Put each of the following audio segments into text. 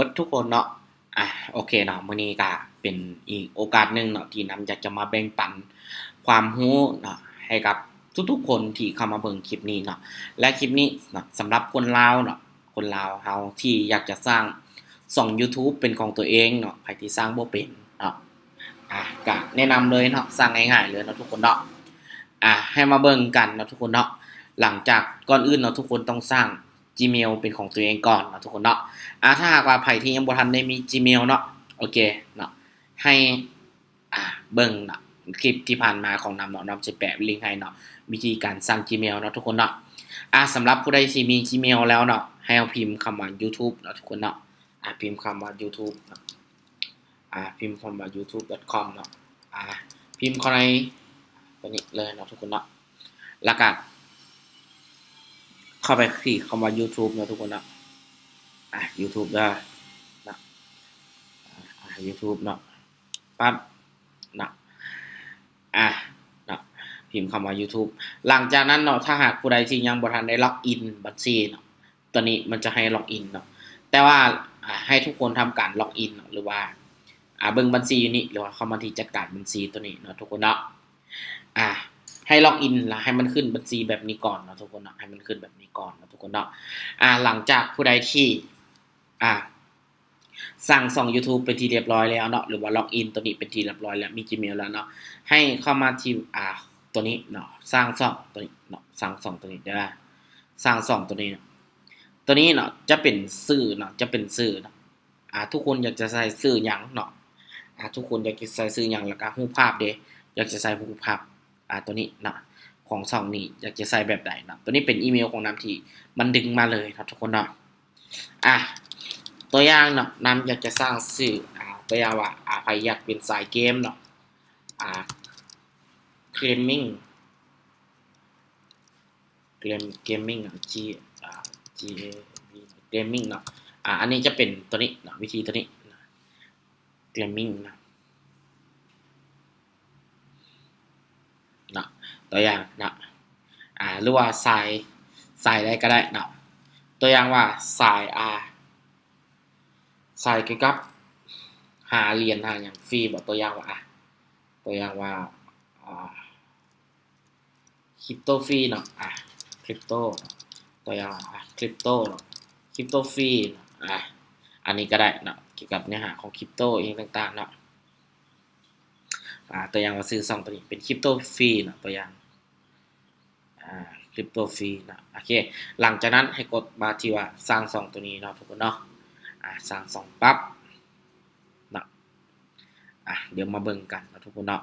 ໝົດທຸກຄົນເນາະ. ອາ ໂອເຄເນາະ, ມື້ນີ້ກະເປັນອີກໂອກາດໜຶ່ງເນາະ ທີ່ນຳຢາກຈະມາແບ່ງປັນຄວາມຮູ້ເນາະ ໃຫ້ກັບທຸກໆຄົນທີ່ເຂົ້າມາເບິ່ງຄລິບນີ້ເນາະ. ແລະ ຄລິບນີ້ເນາະ ສຳລັບຄົນລາວເນາະ, ຄົນລາວເຮົາທີ່ຢາກຈະສ້າງຊ່ອງ YouTube ເປັນຂອງຕົວເອງເນາະ, ໃຜທີ່ສ້າງບໍ່ເປັນເນາະ ອາ ກະແນະນຳເລີຍເນາະ, ສ້າງງ່າຍໆເລີຍເນາະທຸກຄົນເນາະ. ອາ ໃຫ້ມາເບິ່ງກັນເນາະທຸກຄົນເນາະ. ຫຼັງຈາກ ກ່ອນອື່ນເນາະ ທຸກຄົນຕ້ອງສ້າງ Gmail ເປັນຂອງຕົວເອງກ່ອນເນາະທຸກຄົນເນາະ. ອາ ຖ້າຫາກວ່າໃຜທີ່ຍັງບໍ່ທັນໄດ້ມີ Gmail ເນາະ, ໂອເຄເນາະ, ໃຫ້ ອາ ເບິ່ງເນາະ ຄລິບທີ່ຜ່ານມາຂອງນຳເນາະ, ນຳຊິແປະລິ້ງໃຫ້ເນາະ, ວິທີການສ້າງ Gmail ເນາະທຸກຄົນເນາະ. ອາ ສຳລັບຜູ້ໃດທີ່ມີ Gmail ແລ້ວເນາະ, ໃຫ້ເຮົາພິມຄຳວ່າ YouTube ເນາະທຸກຄົນເນາະ. ອາ ພິມຄຳວ່າ YouTube ເນາະ. ອາ ພິມຄຳວ່າ youtube.com ເນາະ. ອາ ພິມເຂົ້າໃນຕົວນີ້ເລີຍເນາະທຸກຄົນເນາະ. ແລ້ວກະເຂົ້າໄປທີ່ຄຳວ່າ YouTube ເນາະທຸກຄົນເນາະ. ອາ YouTube ເດີເນາະ. ອາ YouTube ເນາະ. ປັບເນາະ. ອາ ເນາະ ພິມຄຳວ່າ YouTube. ຫຼັງຈາກນັ້ນເນາະ, ຖ້າຫາກຜູ້ໃດທີ່ຍັງບໍ່ທັນໄດ້ log in ບັນຊີເນາະ, ຕົວນີ້ມັນຈະໃຫ້ log in ເນາະ. ແຕ່ວ່າ ອາ ໃຫ້ທຸກຄົນທຳການ log in ເນາະ ຫຼືວ່າ ອາ ເບິ່ງບັນຊີຢູ່ນີ້ ຫຼືວ່າເຂົ້າມາທີ່ຈັດການບັນຊີຕົວນີ້ເນາະທຸກຄົນເນາະ. ອາ ໃຫ້ log in ແລ້ວໃຫ້ມັນຂຶ້ນບັນຊີແບບນີ້ກ່ອນເນາະທຸກຄົນເນາະ, ໃຫ້ມັນຂຶ້ນແບບນີ້ກ່ອນເນາະທຸກຄົນເນາະ. ອາ ຫຼັງຈາກຜູ້ໃດທີ່ ອາ ສ້າງຊ່ອງ YouTube ເປັນທີ່ລຽບຮ້ອຍແລ້ວເນາະ ຫຼືວ່າ log in ຕົວນີ້ເປັນທີ່ລຽບຮ້ອຍແລ້ວ ມີ Gmail ແລ້ວເນາະ, ໃຫ້ເຂົ້າມາທີ່ ອາ ຕົວນີ້ເນາະ, ສ້າງຊ່ອງຕົວນີ້ເນາະ, ສ້າງຊ່ອງຕົວນີ້ເດີ, ສ້າງຊ່ອງຕົວນີ້ເນາະ. ຕົວນີ້ເນາະ ຈະເປັນຊື່ເນາະ, ຈະເປັນຊື່ເນາະ. ອາ ທຸກຄົນຢາກຈະໃສ່ຊື່ຫຍັງເນາະ, ອາ ທຸກຄົນຢາກຈະໃສ່ຊື່ຫຍັງ ແລ້ວກະຮູບພາບເດ ຢາກຈະໃສ່ຮູບພາບ ອາ ຕົວນີ້ເນາະ ຂອງຊ່ອງນີ້ ຢາກຈະໃສ່ແບບໃດເນາະ. ຕົວນີ້ເປັນອີເມວຂອງນຳທີ່ມັນດຶງມາເລີຍເນາະທຸກຄົນເນາະ. ອາ ຕົວຢ່າງເນາະ, ນຳຢາກຈະສ້າງຊື່ ອາ ຕົວຢ່າງວ່າ ອາ ໃຜຢາກເປັນສາຍເກມເນາະ, ອາ gaming game gaming ເນາະ G ອາ G A M I N G gaming ເນາະ. ອາ ອັນນີ້ຈະເປັນຕົວນີ້ເນາະ, ວິທີຕົວນີ້ເນາະ gaming ເນາະ. ເນາະ ຕົວຢ່າງເນາະ ອາ ຫຼືວ່າສາຍ ສາຍໃດກໍໄດ້ເນາະ. ຕົວຢ່າງວ່າສາຍ ອາ ສາຍກ່ຽວກັບຫາຫຼຽນຫາຫຍັງຟຣີບໍ, ຕົວຢ່າງວ່າ ອາ ຕົວຢ່າງວ່າ ອາ crypto ຟຣີເນາະ ອາ crypto ຕົວຢ່າງວ່າ ອາ crypto ເນາະ crypto ຟຣີເນາະ. ອາ ອັນນີ້ກໍໄດ້ເນາະ ກ່ຽວກັບເນື້ອຫາຂອງ crypto ອີ່ຫຍັງຕ່າງໆເນາະ. ອາ ຕົວຢ່າງວ່າຊື່ຊ່ອງຕົວນີ້ເປັນ crypto ຟຣີເນາະ ຕົວຢ່າງ ອາ crypto ຟຣີເນາະ. ໂອເຄ ຫຼັງຈາກນັ້ນໃຫ້ກົດມາທີ່ວ່າສ້າງຊ່ອງຕົວນີ້ເນາະທຸກຄົນເນາະ. ອາ ສ້າງຊ່ອງປັບເນາະ. ອາ ດຽວມາເບິ່ງກັນເນາະທຸກຄົນເນາະ.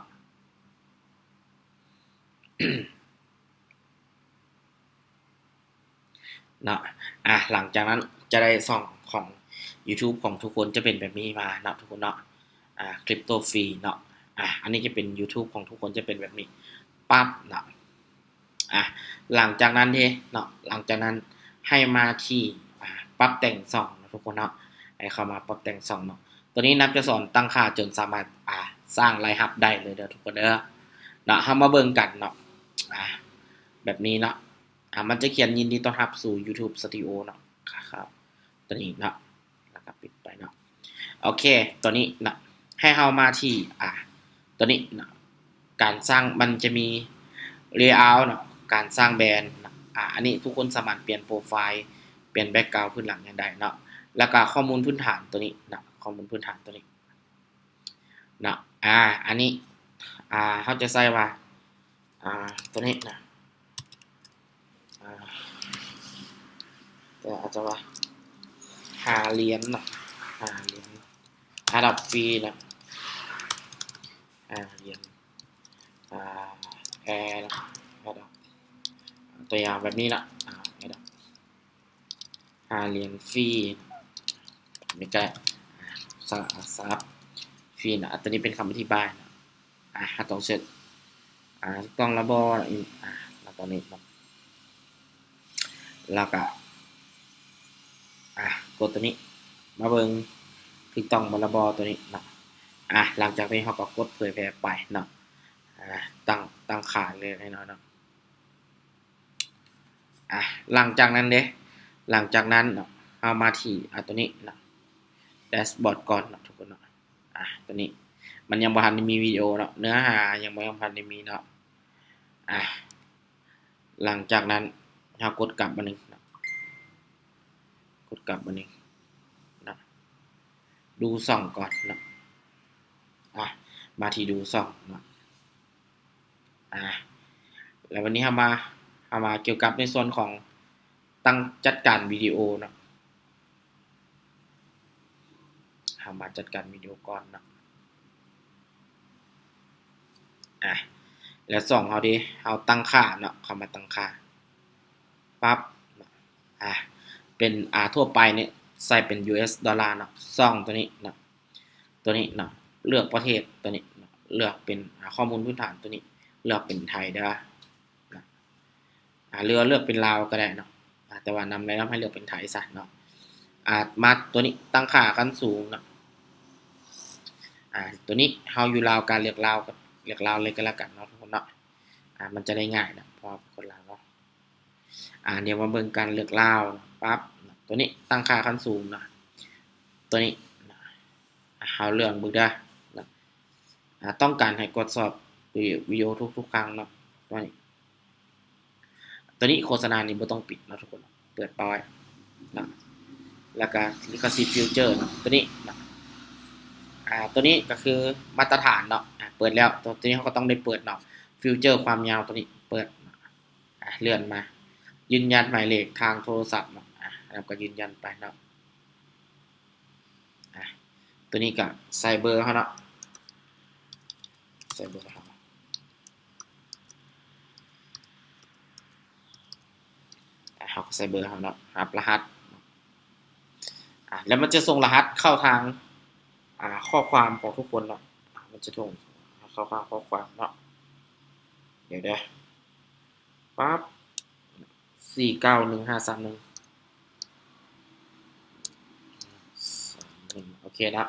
ເນາະ ອາ ຫຼັງຈາກນັ້ນຈະໄດ້ຊ່ອງຂອງ YouTube ຂອງທຸກຄົນຈະເປັນແບບນີ້ມາເນາະທຸກຄົນເນາະ. ອາ crypto ຟຣີເນາະ. ອາ ອັນນີ້ຈະເປັນ YouTube ຂອງທຸກຄົນຈະເປັນແບບນີ້ ປັບເນາະ. ອາ ຫຼັງຈາກນັ້ນເດເນາະ ຫຼັງຈາກນັ້ນໃຫ້ມາທີ່ ອາ ປັບແຕ່ງຊ່ອງເນາະທຸກຄົນເນາະ. ໃຫ້ເຂົ້າມາປັບແຕ່ງຊ່ອງເນາະ. ຕົວນີ້ນຳຈະສອນຕັ້ງຄ່າຈົນສາມາດ ອາ ສ້າງລາຍຮັບໄດ້ເລີຍເດີທຸກຄົນເດີ. ເນາະ ເຮົາມາເບິ່ງກັນເນາະ ອາ ແບບນີ້ເນາະ. ອາ ມັນຈະຂຽນ ຍິນດີຕ້ອນຮັບສູ່ YouTube Studio ເນາະ ຄັບ ຕົວນີ້ເນາະ ແລ້ວກໍປິດໄປເນາະ. ໂອເຄ ຕົວນີ້ເນາະ ໃຫ້ເຮົາມາທີ່ ອາ ຕົວນີ້ເນາະ ການສ້າງ ມັນຈະມີ layout ເນາະ ການສ້າງແບນເນາະ. ອາ ອັນນີ້ທຸກຄົນສາມາດປ່ຽນໂປຣໄຟລ໌ ປ່ຽນ background ພື້ນຫຼັງຫຍັງໄດ້ເນາະ. ແລ້ວກໍຂໍ້ມູນພື້ນຖານຕົວນີ້ເນາະ ຂໍ້ມູນພື້ນຖານຕົວນີ້ ເນາະ. ອາ ອັນນີ້ ອາ ເຮົາຈະໃສ່ວ່າ ອາ ຕົວນີ້ນະ ອາ ກໍອາດຈະວ່າ ຫາຫຼຽນເນາະ ຫາຫຼຽນ Adobe ຟຣີເນາະ ຫາຫຼຽນ ອາ Adobe ຕົວຢ່າງແບບນີ້ເນາະ ອາ Adobe ຫາຫຼຽນຟຣີ ນີ້ກໍ ສະ ສະ ຟຣີນະ. ອາ ຕົວນີ້ເປັນຄຳອະທິບາຍນະ. ອາ ເຮົາຕ້ອງເຊີດ ອາ ຖືກຕ້ອງລະບໍ ອາ ລະຕອນນີ້ເນາະ ແລ້ວກະ ອາ ກົດຕົວນີ້ ມາເບິ່ງຖືກຕ້ອງບໍ່ລະບໍຕົວນີ້ເນາະ. ອາ ຫຼັງຈາກນີ້ເຮົາກໍກົດເຜີຍແຜ່ໄປເນາະ. ອາ ຕັ້ງ ຕັ້ງຄ່າເລັກໆນ້ອຍໆເນາະ. ອາ ຫຼັງຈາກນັ້ນເດ ຫຼັງຈາກນັ້ນເນາະ ເຮົາມາທີ່ ອາ ຕົວນີ້ເນາະ ແດຊບອດກ່ອນເນາະທຸກຄົນເນາະ. ອາ ຕົວນີ້ມັນຍັງບໍ່ທັນໄດ້ມີວິດີໂອເນາະ, ເນື້ອຫາຍັງບໍ່ ຍັງບໍ່ທັນໄດ້ມີເນາະ. ອາ ຫຼັງຈາກນັ້ນເຮົາກົດກັບບາດໜຶ່ງເນາະ, ກົດກັບບາດໜຶ່ງເນາະ, ດູຊ່ອງກ່ອນເນາະ. ອາ ມາທີ່ດູຊ່ອງເນາະ. ອາ ແລ້ວວັນນີ້ເຮົາມາ ເຮົາມາກ່ຽວກັບໃນສ່ວນຂອງຕັ້ງ ຈັດການວິດີໂອເນາະ. ເຮົາມາຈັດການວິດີໂອກ່ອນເນາະ. ອາ ແລ້ວຊ່ອງເຮົາເດ ເຮົາຕັ້ງຄ່າເນາະ, ເຂົ້າມາຕັ້ງຄ່າປັບ ອາ ເປັນ ອາ ທົ່ວໄປນີ້ໃສ່ເປັນຢູເອສດອນລາເນາະ. ຊ່ອງຕົວນີ້ເນາະ ຕົວນີ້ເນາະ ເລືອກປະເທດຕົວນີ້ເນາະ, ເລືອກເປັນ ອາ ຂໍ້ມູນພື້ນຖານຕົວນີ້ ເລືອກເປັນໄທເດີນະ. ອາ ຫຼືວ່າເລືອກເປັນລາວກໍໄດ້ເນາະ, ອາ ແຕ່ວ່ານຳແນະນຳໃຫ້ເລືອກເປັນໄທຊະເນາະ. ອາ ມາຕົວນີ້ຕັ້ງຄ່າຂັ້ນສູງເນາະ. ອາ ຕົວນີ້ເຮົາຢູ່ລາວ ກະເລືອກລາວ ເລືອກລາວເລີຍກໍແລ້ວກັນເນາະທຸກຄົນເນາະ. ອາ ມັນຈະໄດ້ງ່າຍເນາະ ເພາະເຮົາເປັນຄົນລາວເນາະ. ອາ ດຽວມາເບິ່ງການເລືອກລາວປັບ ຕົວນີ້ຕັ້ງຄ່າຂັ້ນສູງເນາະ. ຕົວນີ້ ອາ ເຮົາເລືອກເບິ່ງເດີ ອາ ຕ້ອງການໃຫ້ກວດສອບວິດີໂອທຸກໆຄັ້ງເນາະ. ຕົວນີ້ ຕົວນີ້ໂຄສະນານີ້ບໍ່ຕ້ອງປິດເນາະທຸກຄົນ, ເປີດເປົ່າໄວ້ເນາະ. ແລ້ວກະລິຂະສິດຟິວເຈີເນາະ ຕົວນີ້ເນາະ. ອາ ຕົວນີ້ກໍຄືມາດຕະຖານເນາະ. ອາ ເປີດແລ້ວ ຕົວ ຕົວນີ້ເຮົາກໍຕ້ອງໄດ້ເປີດເນາະ, ຟິວເຈີຄວາມຍາວຕົວນີ້ເປີດ. ອາ ເລື່ອນມາ ຢືນຢັນໝາຍເລກທາງໂທລະສັບເນາະ. ອາ ແລ້ວກໍຢືນຢັນໄປເນາະ. ອາ ຕົວນີ້ກໍໃສ່ເບີເຮົາເນາະ, ໃສ່ເບີເຮົາ. ອາ ເຮົາກໍໃສ່ເບີເຮົາເນາະ, ຮັບລະຫັດ. ອາ ແລ້ວມັນຈະສົ່ງລະຫັດເຂົ້າທາງ ອາ ຂໍ້ຄວາມຂອງທຸກຄົນເນາະ. ອາ ມັນຈະສົ່ງເຂົ້າທາງຂໍ້ຄວາມເນາະ. ດຽວເດີ ປັບ ສີ່ເກົ້າໜຶ່ງຫ້າສາມໜຶ່ງ ໂອເຄເນາະ.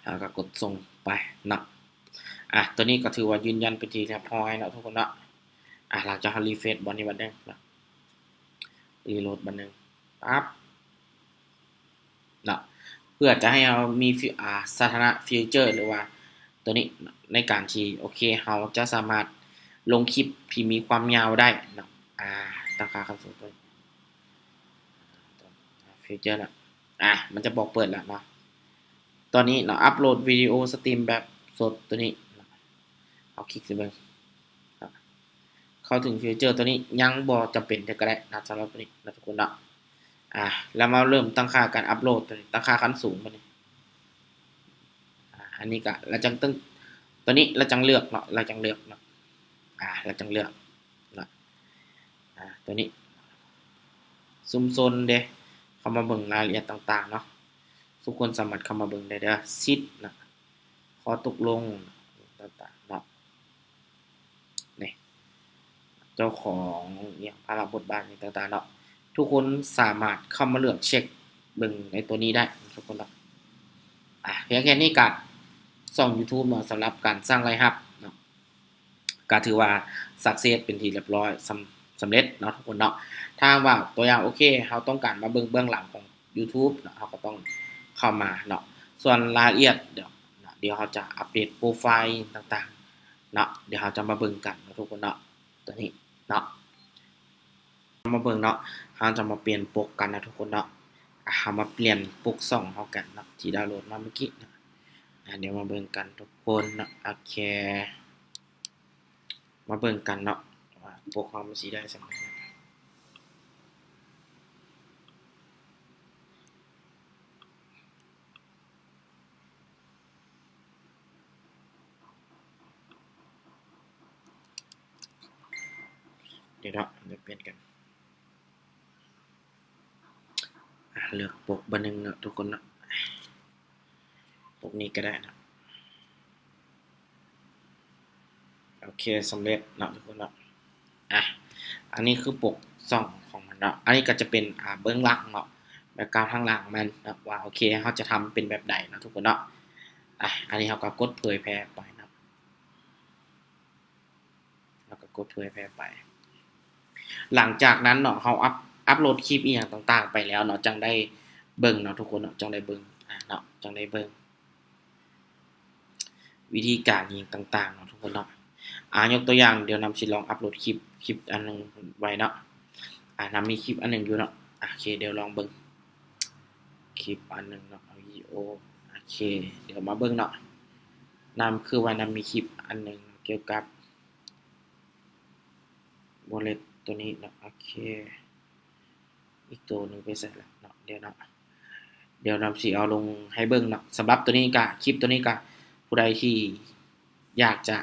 ເຮົາກໍກົດສົ່ງໄປເນາະ. ອາ ຕົວນີ້ກໍຖືວ່າຢືນຢັນເປັນທີ່ຮຽບຮ້ອຍເນາະທຸກຄົນເນາະ. ອາ ຫຼັງຈາກເຮົາຣີເຟຣຊບ່ອນນີ້ບາດໜຶ່ງເນາະ, ຣີໂຫຼດບາດໜຶ່ງ ປັບ ເນາະ ເພື່ອຈະໃຫ້ເຮົາມີ ອາ ສາທາລະນະຟີເຈີ ຫຼືວ່າຕົວນີ້ໃນການທີ່ ໂອເຄ ເຮົາຈະສາມາດລົງຄລິບທີ່ມີຄວາມຍາວໄດ້ເນາະ. ອາ ຕັ້ງຄ່າຂັ້ນສູງຕົວນີ້ ຟີເຈີເນາະ. ອາ ມັນຈະບອກເປີດແລ້ວເນາະ. ຕອນນີ້ເນາະ ອັບໂຫຼດວິດີໂອສະຕຣີມແບບສົດຕົວນີ້ເນາະ, ເຮົາຄລິກໃສ່ເບິ່ງ. ເຂົ້າເຖິງຟີເຈີຕົວນີ້ຍັງບໍ່ຈຳເປັນເທື່ອກໍໄດ້ນະ ສຳລັບຕົວນີ້ນະທຸກຄົນເນາະ. ອາ ແລ້ວມາເລີ່ມຕັ້ງຄ່າການອັບໂຫຼດຕົວນີ້, ຕັ້ງຄ່າຂັ້ນສູງບັດນີ້. ອາ ອັນນີ້ກະ ແລ້ວຈັ່ງ ຕົວນີ້ແລ້ວຈັ່ງເລືອກເນາະ, ແລ້ວຈັ່ງເລືອກເນາະ. ອາ ແລ້ວຈັ່ງເລືອກເນາະ. ອາ ຕົວນີ້ຊຸມຊົນເດ ເຂົ້າມາເບິ່ງລາຍລະອຽດຕ່າງໆເນາະ. ທຸກຄົນສາມາດເຂົ້າມາເບິ່ງໄດ້ເດີ ສິດເນາະ, ຂໍ້ຕົກລົງຕ່າງໆເນາະ. ນີ້ ເຈົ້າຂອງອີ່ຫຍັງ ພາລະບົດບາດຫຍັງຕ່າງໆເນາະ, ທຸກຄົນສາມາດເຂົ້າມາເລືອກເຊັກເບິ່ງໃນຕົວນີ້ໄດ້ທຸກຄົນເນາະ. ອາ ພຽງແຄ່ນີ້ກະຊ່ອງຢູທູບເນາະ ສຳລັບການສ້າງລາຍຮັບເນາະ ກະຖືວ່າຊັກເຊສເປັນທີ່ຮຽບຮ້ອຍ ສຳ ສຳເລັດເນາະທຸກຄົນເນາະ. ຖ້າຫາກວ່າຕົວຢ່າງ ໂອເຄ ເຮົາຕ້ອງການມາເບິ່ງເບື້ອງຫຼັງຂອງຢູທູບເນາະ, ເຮົາກໍຕ້ອງເຂົ້າມາເນາະ. ສ່ວນລາຍລະອຽດ ດຽວ ດຽວເຮົາຈະອັບເດດໂປຣໄຟລ໌ຕ່າງໆເນາະ, ດຽວເຮົາຈະມາເບິ່ງກັນເນາະທຸກຄົນເນາະ. ຕົວນີ້ເນາະ ເຮົາມາເບິ່ງເນາະ, ເຮົາຈະມາປ່ຽນປົກກັນນະທຸກຄົນເນາະ. ອາ ເຮົາມາປ່ຽນປົກຊ່ອງເຮົາກັນເນາະ ທີ່ດາວໂຫຼດມາເມື່ອກີ້ເນາະ. ອາ ດຽວມາເບິ່ງກັນທຸກຄົນເນາະ. ໂອເຄ ມາເບິ່ງກັນເນາະ ວ່າປົກເຮົາມັນຊິໄດ້ສ່ຳໃດ. ດຽວເນາະ ດຽວປ່ຽນກັນ. ອາ ເລືອກປົກເບີໜຶ່ງເນາະທຸກຄົນເນາະ, ປົກນີ້ກໍໄດ້ເນາະ. ໂອເຄ ສຳເລັດເນາະທຸກຄົນເນາະ. ອາ ອັນນີ້ຄືປົກຊ່ອງຂອງມັນເນາະ. ອັນນີ້ກໍຈະເປັນ ອາ ເບື້ອງຫຼັງເນາະ, ແບັກກຣາວທາງຫຼັງມັນເນາະ ວ່າ ໂອເຄ ເຮົາຈະທຳເປັນແບບໃດເນາະທຸກຄົນເນາະ. ອາ ອັນນີ້ເຮົາກໍກົດເຜີຍແຜ່ໄປເນາະ, ເຮົາກໍກົດເຜີຍແຜ່ໄປ. ຫຼັງຈາກນັ້ນເນາະ ເຮົາອັບ ອັບໂຫຼດຄລິບອີ່ຫຍັງຕ່າງໆໄປແລ້ວເນາະ, ຈັ່ງໄດ້ ເບິ່ງເນາະທຸກຄົນເນາະ ຈັ່ງໄດ້ເບິ່ງ ອາ ເນາະ ຈັ່ງໄດ້ເບິ່ງ ວິທີການອີ່ຫຍັງຕ່າງໆເນາະທຸກຄົນເນາະ. ອາ ຍົກຕົວຢ່າງ ດຽວນຳຊິລອງອັບໂຫຼດຄລິບ ຄລິບອັນໜຶ່ງໄວ້ເນາະ. ອາ ນຳມີຄລິບອັນໜຶ່ງຢູ່ເນາະ. ໂອເຄ ດຽວລອງເບິ່ງ ຄລິບອັນໜຶ່ງເນາະ ວິດີໂອ. ໂອເຄ ດຽວມາເບິ່ງເນາະ. ນຳ ຄືວ່ານຳມີຄລິບອັນໜຶ່ງກ່ຽວກັບ wallet ຕົວນີ້ເນາະ. ໂອເຄ ອີກໂຕໜຶ່ງໄປໃສລະເນາະ ດຽວເນາະ ດຽວນຳຊິເອົາລົງໃຫ້ເບິ່ງເນາະ. ສຳລັບໂຕນີ້ກະ ຄລິບໂຕນີ້ກະ ຜູ້ໃດທີ່ຢາກຈະ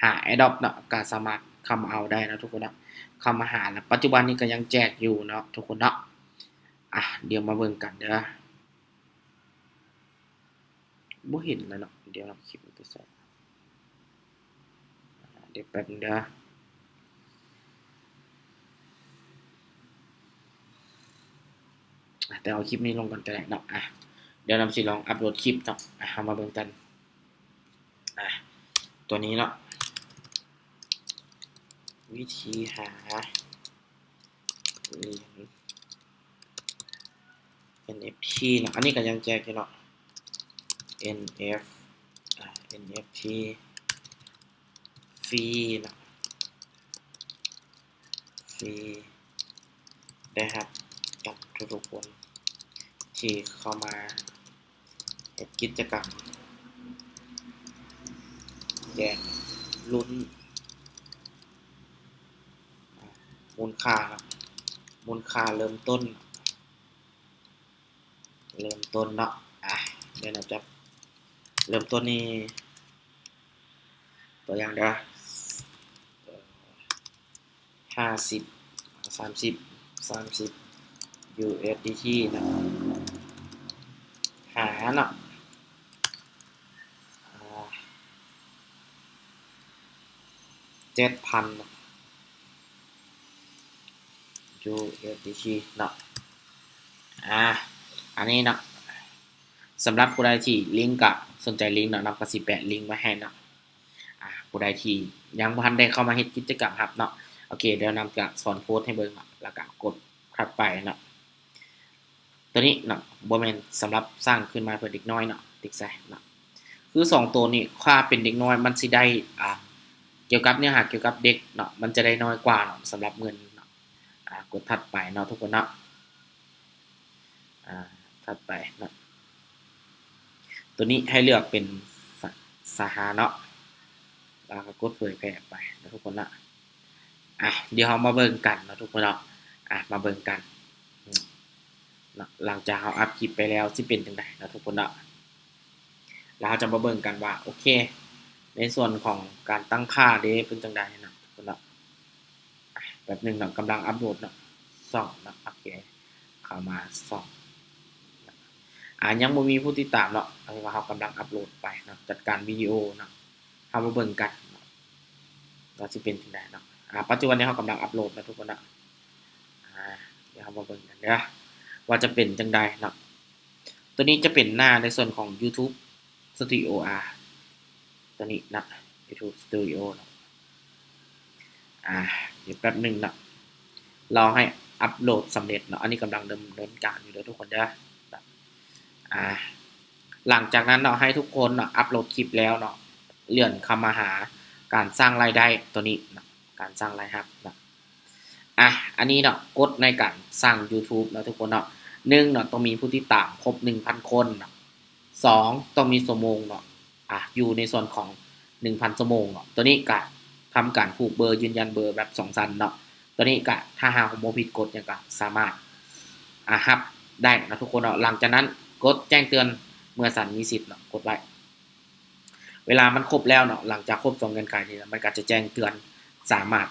ຫາ Airdrop ເນາະ ກະສາມາດເຂົ້າມາເອົາໄດ້ເນາະທຸກຄົນເນາະ ເຂົ້າມາຫາ. ແລະ ປັດຈຸບັນນີ້ກະຍັງແຈກຢູ່ເນາະທຸກຄົນເນາະ. ອາ ດຽວມາເບິ່ງກັນເດີ. ບໍ່ເຫັນແລ້ວເນາະ ດຽວເນາະ ຄລິບມັນໄປໃສ. ອາ ດຽວແປັບໜຶ່ງເດີ ອາ ແຕ່ເອົາຄລິບນີ້ລົງກ່ອນກະໄດ້ເນາະ. ອາ ດຽວນຳຊິລອງອັບໂຫຼດຄລິບເນາະ. ອາ ເຮົາມາເບິ່ງກັນ ອາ ຕົວນີ້ເນາະ ວິທີຫາ ເອນເອັບທີເນາະ ອັນນີ້ກະຍັງແຈກຢູ່ເນາະ ເອັນເອັບ ອາ ເອັນເອັບທີຟຣີເນາະ ຟຣີ ໄດ້ຮັບກັບທຸກໆຄົນທີ່ເຂົ້າມາເຮັດກິດຈະກຳແຈກລຸ້ນ ອາ ມູນຄ່າເນາະ ມູນຄ່າເລີ່ມຕົ້ນ ເລີ່ມຕົ້ນເນາະ. ອາ ດຽວນຳຈະເລີ່ມຕົ້ນນີ້ ຕົວຢ່າງເດີ ເອີ ຫ້າສິບ ສາມສິບ ສາມສິບ ຢູເອັສດີທີເນາະ ຫາເນາະ ອາ ເຈັດພັນ ຢູເອັສດີທີເນາະ. ອາ ອັນນີ້ເນາະ ສຳລັບຜູ້ໃດທີ່ລິງກະສົນໃຈລິງເນາະ ນຳກະຊິແປະລິງໄວ້ໃຫ້ເນາະ. ອາ ຜູ້ໃດທີ່ຍັງບໍ່ທັນໄດ້ເຂົ້າມາເຮັດກິດຈະກຳຮັບເນາະ ໂອເຄ ດຽວນຳຈະສອນໂຄດໃຫ້ເບິ່ງເນາະ ແລ້ວກະກົດຖັດໄປເນາະ. ໂຕນີ້ເນາະ ບໍ່ແມ່ນສຳລັບສ້າງຂຶ້ນມາເພື່ອເດັກນ້ອຍເນາະ ຕິກໃສ່ເນາະ ຄືສອງໂຕນີ້ ຖ້າເປັນເດັກນ້ອຍມັນຊິໄດ້ ອາ ກ່ຽວກັບເນື້ອຫາກ່ຽວກັບເດັກເນາະ ມັນຈະໄດ້ນ້ອຍກວ່າເນາະ ສຳລັບເງິນເນາະ. ອາ ກົດຖັດໄປເນາະທຸກຄົນເນາະ. ອາ ຖັດໄປເນາະ ໂຕນີ້ໃຫ້ເລືອກເປັນ ສະ ສາຫາເນາະ ແລ້ວກະກົດເຜີຍແຜ່ໄປເນາະທຸກຄົນເນາະ. ອາ ດຽວເຮົາມາເບິ່ງກັນເນາະທຸກຄົນເນາະ. ອາ ມາເບິ່ງກັນເນາະ ຫຼັງຈາກເຮົາອັບຄລິບໄປແລ້ວຊິເປັນຈັ່ງໃດເນາະທຸກຄົນເນາະ. ແລ້ວເຮົາຈະມາເບິ່ງກັນວ່າ ໂອເຄ ໃນສ່ວນຂອງການຕັ້ງຄ່າເດ ເປັນຈັ່ງໃດເນາະທຸກຄົນເນາະ. ອາ ແປັບໜຶ່ງເນາະ ກຳລັງອັບໂຫຼດເນາະ ສອງເນາະ. ໂອເຄ ເຂົ້າມາສອງ ອາ ຍັງບໍ່ມີຜູ້ຕິດຕາມເນາະ ເພາະວ່າເຮົາກຳລັງອັບໂຫຼດໄປເນາະ ຈັດການວິດີໂອເນາະ. ເຮົາມາເບິ່ງກັນເນາະ ວ່າຊິເປັນຈັ່ງໃດເນາະ. ອາ ປັດຈຸບັນນີ້ເຮົາກຳລັງອັບໂຫຼດເນາະທຸກຄົນເນາະ. ອາ ດຽວເຮົາມາເບິ່ງກັນເດີ ວ່າຈະເປັນຈັ່ງໃດເນາະ. ໂຕນີ້ຈະເປັນໜ້າໃນສ່ວນຂອງ YouTube Studio ອາ ໂຕນີ້ເນາະ YouTube Studio ເນາະ. ອາ ດຽວແປັບໜຶ່ງເນາະ ລໍໃຫ້ອັບໂຫຼດສຳເລັດເນາະ. ອັນນີ້ກຳລັງດຳເນີນການຢູ່ເດີທຸກຄົນເດີ. ອາ ຫຼັງຈາກນັ້ນເນາະ ໃຫ້ທຸກຄົນເນາະ ອັບໂຫຼດຄລິບແລ້ວເນາະ ເລື່ອນເຂົ້າມາຫາການສ້າງລາຍໄດ້ໂຕນີ້ເນາະ ການສ້າງລາຍຮັບເນາະ. ອາ ອັນນີ້ເນາະ ກົດໃນການສ້າງ YouTube ເນາະທຸກຄົນເນາະ. ໜຶ່ງເນາະ ຕ້ອງມີຜູ້ຕິດຕາມຄົບໜຶ່ງພັນຄົນເນາະ. ສອງ ຕ້ອງມີຊົ່ວໂມງເນາະ ອາ ຢູ່ໃນສ່ວນຂອງໜຶ່ງພັນຊົ່ວໂມງເນາະ. ໂຕນີ້ກະທຳການຜູກເບີ ຢືນຢັນເບີແບບສອງຊັ້ນເນາະ. ໂຕນີ້ກະ ຖ້າຫາກບໍ່ຜິດກົດຫຍັງກະສາມາດ ອາ ຮັບໄດ້ເນາະທຸກຄົນເນາະ. ຫຼັງຈາກນັ້ນ ກົດແຈ້ງເຕືອນເມື່ອສັນມີສິດເນາະ ກົດໄວ້. ເວລາມັນຄົບແລ້ວເນາະ ຫຼັງຈາກຄົບສອງເງື່ອນໄຂນີ້ ມັນກະຈະແຈ້ງເຕືອນ ສາມາດ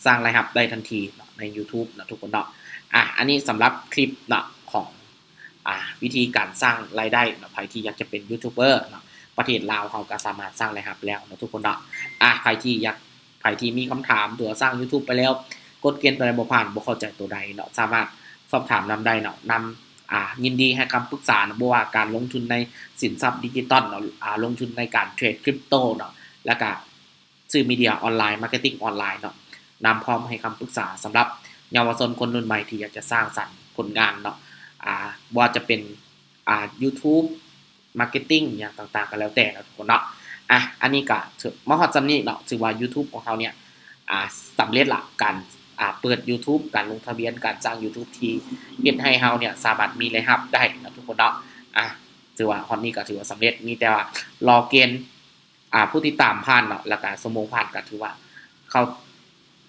ສ້າງລາຍຮັບໄດ້ທັນທີເນາະ ໃນ YouTube ເນາະທຸກຄົນເນາະ. ອາ ອັນນີ້ສຳລັບຄລິບເນາະ ຂອງ ອາ ວິທີການສ້າງລາຍໄດ້ເນາະ. ໃຜທີ່ຢາກຈະເປັນຢູທູບເບີເນາະ ປະເທດລາວເຮົາກະສາມາດສ້າງລາຍຮັບແລ້ວເນາະທຸກຄົນເນາະ. ອາ ໃຜທີ່ຢາກ ໃຜທີ່ມີຄຳຖາມ ຫຼືວ່າສ້າງຢູທູບໄປແລ້ວ ກົດເກນໂຕໃດບໍ່ຜ່ານ ບໍ່ເຂົ້າໃຈໂຕໃດເນາະ ສາມາດສອບຖາມນຳໄດ້ເນາະ. ນຳ ອາ ຍິນດີໃຫ້ຄຳປຶກສາເນາະ ບໍ່ວ່າການລົງທຶນໃນສິນຊັບດິຈິຕອນເນາະ ອາ ລົງທຶນໃນການເທຣດຄຣິບໂຕເນາະ ແລ້ວກະ ສື່ມີເດຍອອນລາຍ ມາເກັດຕິ້ງອອນລາຍເນາະ. ນຳພ້ອມໃຫ້ຄຳປຶກສາສຳລັບເຍົາວະຊົນຄົນລຸ້ນໃໝ່ທີ່ຢາກຈະສ້າງສັນຜົນງານເນາະ. ອ່າ ບໍ່ວ່າຈະເປັນ ອ່າ YouTube Marketing ຫຍັງຕ່າງໆ ກໍແລ້ວແຕ່ເນາະທຸກຄົນເນາະ. ອ່ະ ອັນນີ້ກໍຖື ມາຮອດສ່ຳນີ້ເນາະ ຖືວ່າ YouTube ຂອງເຮົາເນຍ ອ່າ ສຳເລັດລະ ການ ອ່າ ເປີດ YouTube ການລົງທະບຽນ ການສ້າງ YouTube ທີ່ເຮັດໃຫ້ເຮົາເນຍສາມາດມີລາຍຮັບໄດ້ເນາະທຸກຄົນເນາະ. ອ່ະ ຖືວ່າຮອດນີ້ກໍຖືວ່າສຳເລັດ ມີແຕ່ວ່າລໍເກນ ອ່າ ຜູ້ຕິດຕາມຜ່ານເນາະ ແລ້ວກະຊົ່ວໂມງຜ່ານ ກະຖືວ່າເຂົ້າ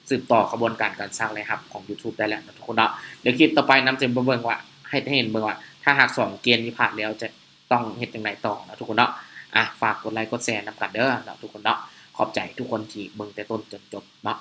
ສືບຕໍ່ຂະບວນການການສ້າງລາຍຮັບຂອງ YouTube ໄດ້ແລ້ວເນາະທຸກຄົນເນາະ. ດຽວຄລິບຕໍ່ໄປນຳຈະມາເບິ່ງວ່າ ໃຫ້ເຫັນເບິ່ງວ່າ ຖ້າຫາກສອງເກນນີ້ຜ່ານແລ້ວຈະຕ້ອງເຮັດຈັ່ງໃດຕໍ່ເນາະທຸກຄົນເນາະ. ອ່ະ ຝາກກົດໄລກົດແຊນຳກັນເດີເນາະທຸກຄົນເນາະ. ຂອບໃຈທຸກຄົນທີ່ເບິ່ງແຕ່ຕົ້ນຈົນຈົບເນາະ.